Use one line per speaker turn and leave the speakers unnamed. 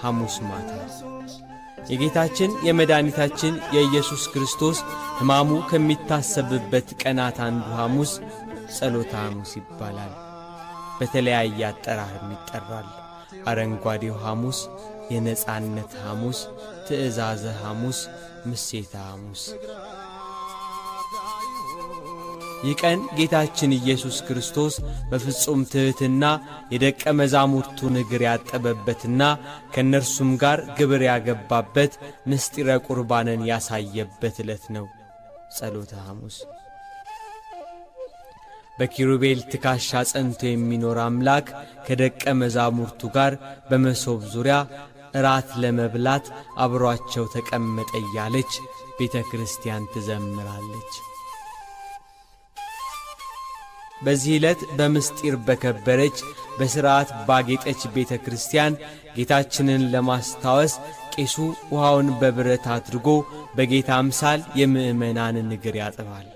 ሐሙስ ማታ የጌታችን የመድኃኒታችን የኢየሱስ ክርስቶስ ሕማሙ ከሚታሰብበት ቀናት አንዱ ሐሙስ ጸሎተ ሐሙስ ይባላል። በተለያየ አጠራርም ይጠራል። አረንጓዴው ሐሙስ፣ የነጻነት ሐሙስ፣ ትእዛዘ ሐሙስ፣ ምሴተ ሐሙስ። ይህ ቀን ጌታችን ኢየሱስ ክርስቶስ በፍጹም ትሕትና የደቀ መዛሙርቱን እግር ያጠበበትና ከእነርሱም ጋር ግብር ያገባበት ምስጢረ ቁርባንን ያሳየበት ዕለት ነው። ጸሎተ ሐሙስ በኪሩቤል ትከሻ ጸንቶ የሚኖር አምላክ ከደቀ መዛሙርቱ ጋር በመሶብ ዙሪያ እራት ለመብላት አብሯቸው ተቀመጠ እያለች ቤተ ክርስቲያን ትዘምራለች። በዚህ ዕለት በምስጢር በከበረች በሥርዓት ባጌጠች ቤተ ክርስቲያን ጌታችንን ለማስታወስ ቄሱ ውሃውን በብረት አድርጎ በጌታ አምሳል የምእመናንን እግር ያጥባል።